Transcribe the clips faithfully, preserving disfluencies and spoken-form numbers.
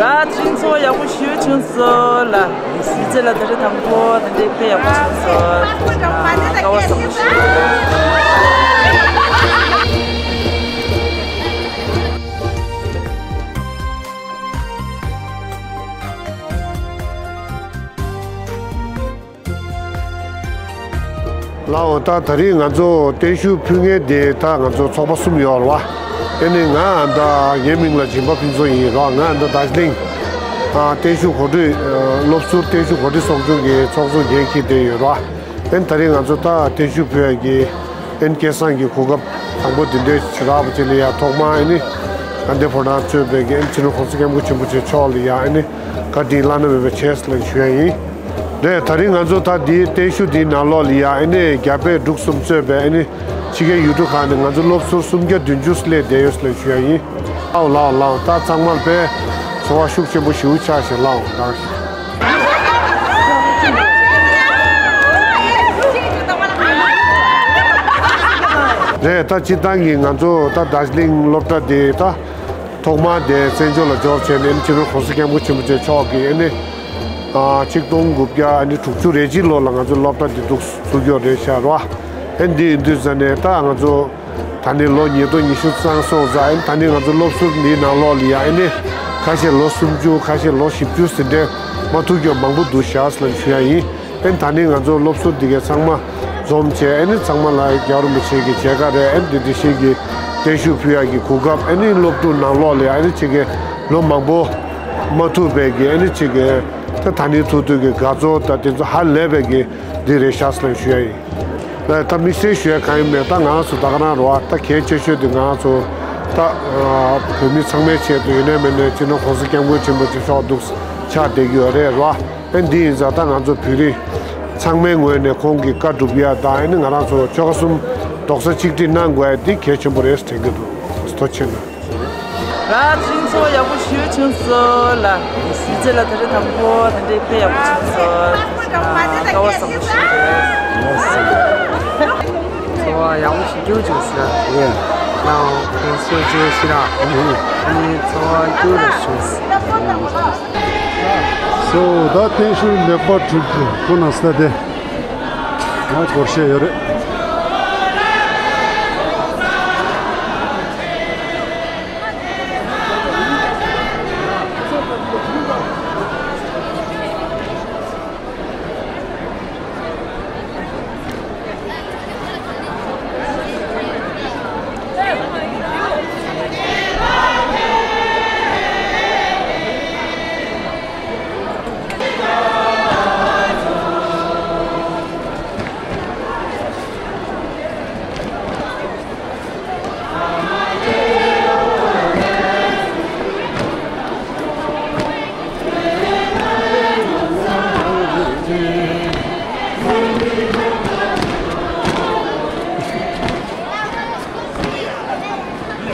ལ་ཅིན་ཚོ་ཡག་པོ་ཞུ་ཆུང་སོ་ལ། ཡིན་ཚེ་ལ་ད་རེས་དང་པོ་དེ་འདྲའི་དཔེ་ཡག་པོ་བྱུང་སོང་། དཀའ་བ་བཟང་པོ་ཞིག་རེད། ལའོ། ད་ད་རིང་ང་ཚོ་བརྟན་བཞུགས་ཕུལ་མཁན་དེ་ད་ང་ཚོ་ཚོགས་པ་གསུམ་ཡོད་རེད་བ། ཨེ་ནི་ང་ད་ངའི་མིང་ལ་སྦྱིན་པ་ཕུན་ཚོགས་ཡིན་རོགས། ང་ད་དར་ཇི་ལིང་ཨ་བརྟན་བཞུགས་གོ་སྒྲིག་ཨ་སློབ་ཟུར་བརྟན་བཞུགས་གོ་སྒྲིག་ཚོགས་ཆུང་གི་ཚོགས་གཙོ་འགན་འཁྱེར་བསྡད་ཡོད་རེད་བ། ཨེ་ནི་ད་རིང་ང་ཚོ་ད་བརྟན་བཞུགས་ཕུལ་ཡག་གི་ཨེ་ནི་སྐལ་བཟང་གི་གོ་སྐབས་དང་པོ་འདི་འདྲའི་ཞིག་རག་པ་ཅིག་ལ་ཡ། ཐོག་མར་ཨེ་ནི་དགའ་ལྡན་ཕོ་བྲང་གཙོས་པའི་གི་ཨེ་ནི་སྤྱི་ནོར་༸གོང་ས་༸སྐྱབས་མགོན་ཆེན་པོ་མཆོག་མཆོག་ལ་ཡ་ཨེ་ནི་བཀའ་དྲིན་བླ་ན་མེད་པ་བྱས་ལ་ཞུ་ཡ་ཡིན། རེད། ད་རིང་ང་ཚོ་ད་འདིའི་བརྟན་བཞུགས་འདིའི་ནང་ལོགས་ལ་ཡ་ཨེ་ནི་རྒྱ་བལ་འབྲུག་གསུམ་གཙོས་པའི་ཨེ་ནི་ཕྱི་རྒྱལ་ཡུལ་གྲུ་ཁག་ནས་ང་ཚོ་སློབ་ཟུར་སུམ་བརྒྱ་བདུན་ཅུ་སླེབས་བསྡད་ཡོད་ལ་ཞུ་ཡ་ཡིན། ལའོ་ལའོ་ལའོ། ད་ཚང་མར་དཔེ་ཚོར་བ་ཤུགས་ཆེན་པོ་ཞིག་ཆགས་ཤིང་། ལའོ་ད། རེད། ད་སྤྱིར་བཏང་གི་ང་ཚོ་ད་དར་ཇི་ལིང་སློབ་གྲྭ་དེ་ད་ཐོག་མར་དེ་བཙན་བྱོལ་ལ་འབྱོར་བྱས་ནས་སྤྱི་ནོར་༸གོང་ས་༸སྐྱབས་མགོན་ཆེན་པོ་མཆོག་གིས་ཨེ་ནི་ཨ་ཆིག་སྟོང་དགུ་བརྒྱ་ཨ་ནི་དྲུག་ཅུ་རེ་གཅིག་ལོ་ལ་ང་ཚོ་སློབ་གྲྭ་འདི་འཛུགས་འཛུགས་ཡོད་རེད་ཤག་རོ། ཨེ་འདི་ཡིན་དུས་ཙ་ནས་ད་ང་ཚོ་ད་ནི་ལོ་ཉིས་སྟོང་ཉི་ཤུ་རྩ་གསུམ་ཙམ། ཨེ་ད་ནི་ང་ཚོ་སློབ་ཟུར་འདིའི་ནང་ལོགས་ལ་ཡ་ཨེ་ནི་ཁ་ཤས་ལོ་སུམ་ཅུ་ཁ་ཤས་ལོ་བཞི་བཅུ་ཟིན་འདྲ་མ་ཐུག་རྒྱུ་མང་པོ་འདུག་ཤག་ལ་ཞུ་ཡ་ཡིན། ཨེ་ད་ནི་ང་ཚོ་སློབ་ཟུར་འདི་གའི་ཚང་མ་འཛོམས་བྱས་ཨེ་ནི་ཚང་མ་ལ་རྒྱལ་བ་རིན་པོ་ཆེ་གི་མཇལ་ཁ་རེད། ཨེ་འདི་འདི་བཞིན་གྱི་བརྟན་བཞུགས་ཕུལ་ཡག་གི་གོ་སྐབས། ཨེ་ནི་སློབ་ཕྲུག་ནང་ལོགས་ལ་ཨེ་ནི་ཅིག་གི་ལོ་མང་པོ་མ་ཐུག་པའི་གི་ཨེ་ནི་ཅིག་གི་ད་ད་ནི་ཐུག་དུས་ཀྱི་དགའ་ཚོར་དང་དེ་ཚོ་ཧ་ལས་པའི་གི་འདི་རེད་ཤག་ལ་ཞུ་ཡ་ཡིན། ད་དམིགས་བསལ་ཞུ་ཡ་གང་ཡིན་མེད། ད་ང་ཚོ་ད་ག་རང་རོ། ད་གལ་ཆེ་ཤོས་དེ་ང་ཚོ་ད་བོད་མི་ཚང་མའི་ཆེད་དུ་ཡིན་ནའི་མིན་ནའི་སྤྱི་ནོར་༸གོང་ས་༸སྐྱབས་མགོན་ཆེན་པོ་མཆོག་ཏུ་ཆགས་བསྡད་ཀྱི་ཡོད་རེད་རོ། ཨེ་འདི་ཡིན་ཙང་ད་ང་ཚོ་བོད་རིགས་ཚང་མའི་ངོས་ནས་ཁོང་གི་བཀའ་སྒྲུབ་ཡ་དང་ཨེ་ནི་ང་རང་ཚོ་ཆོལ་ཁ་གསུམ་རྡོག་རྩ་གཅིག་སྒྲིལ་གནང་དགོས་ཡ་འདི་གལ་ཆེན་པོ་རེད་དྲན་གྱི་འདུག་ཐུགས་རྗེ་ཆེ་གནང་། ལ་ཅིན་ཚོ་ཡག་པོ་ཞུ་ཆུང་སོ་ལ། སི་ཚེ་ལ་ད་རེས་དང་པོ་དེ་འདྲའི་དཔེ་ཡག་པོ་བྱུང་སོང་། དཀའ་བ་བཟང་པོ་ཞིག་རེད། ཚོར་བ་ཡག་པོ་ཞིག་སྐྱོ་བྱུང་སོང་། ཡ། ལའོ་ཁོང་ཚོ་ཅིའོ་ཤི་ར། ཨ་ནི་ཚོར་བ་སྐྱོ་རུ་བྱུང་སོང་། སོ་ད་བརྟན་བཞུགས་ལེགས་པར་གྲུབ་ཀྱི་ཁོ་ན་ས་དེ་ང་སྒོར་གཞས་ཡོད་རེད།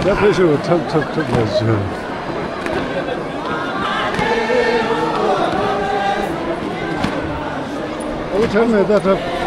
ཡ་ཕེབས་ཤོག་ཁྲབ་ཁྲབ་ཁྲབ་ལ་ཞུ། ཨོ་ཁྲབ་མེད་ད་ཁྲབ།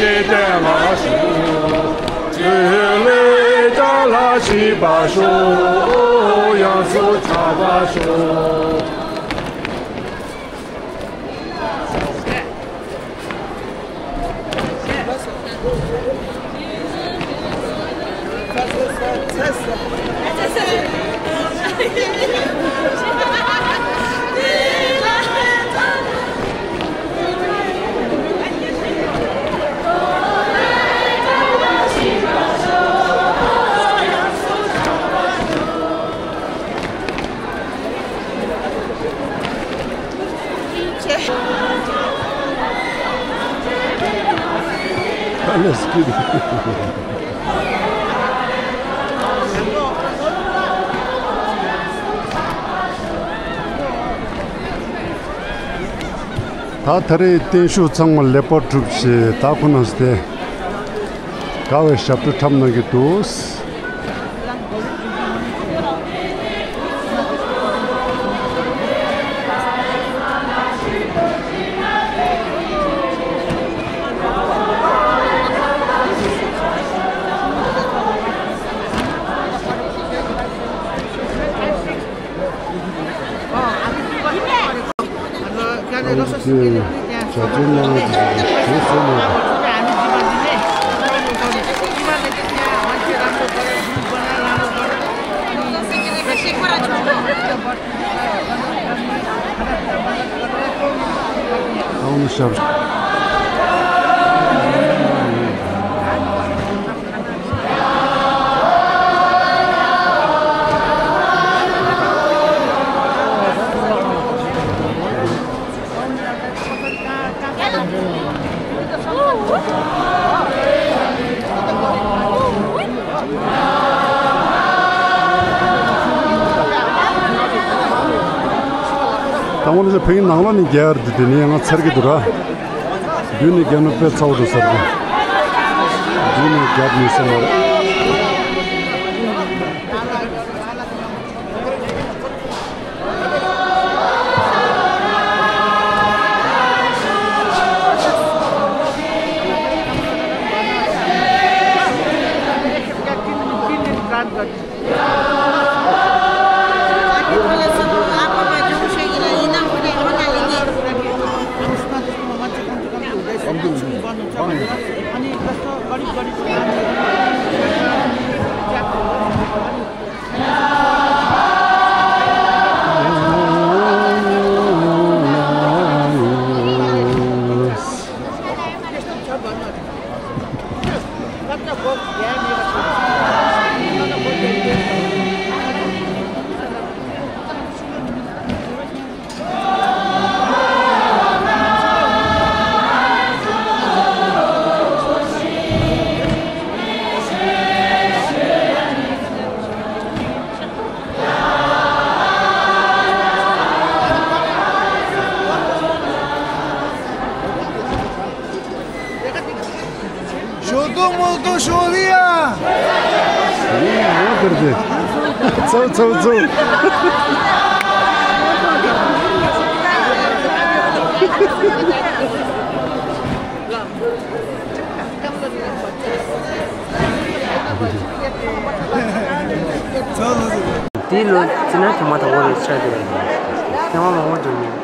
བརྟན་ལ་བཞུགས། ཆོས་ལས་བྲལ་ལ་ཤེས་པར་ཤོག། ཡོངས་སུ་གྲགས་པར་ཤོག། ད་ད་རེས་བརྟན་བཞུགས་ཚང་མ་ལེགས་པར་གྲུབ་ཞེས། ད་ཁོ་ན་སྟེ་དགའ་བའི་ཞབས་བྲོ་འཁྲབ་གནང་གི་འདུག། ཨ་ནི་དེ་བྱ་བྱེད་གནང་བ་དེ་ཞེས་གསུངས་ནས། ཨང་ཤར། དང་པོ་ནས་བོད་ཡིག་ནང་ལོགས་ནས་རྒྱག་ཡ་རེད་དེ། དེ་ནས་ཡང་ང་ཚར་གྱི་འདུག་ར། མདུན་ནས་རྒྱབ་ན་དཔེ་ཚ་བོ་འདུག་ཟེར་གི། མདུན་ནས་རྒྱབ་མི་སྲིད་མ་རེད། ཞོག་དུང་མོག་དུང་ཞོག་ལི་ཡ། ཚོ་ཚོ་ཚོ། དེའི་ལོ་ཙི་ན་ཐེངས་མ་དང་པོ་རེད་ཆགས་བསྡད་པ་ཡིན། ཐེངས་མ་མང་པོ་འགྲོ་མྱོང་།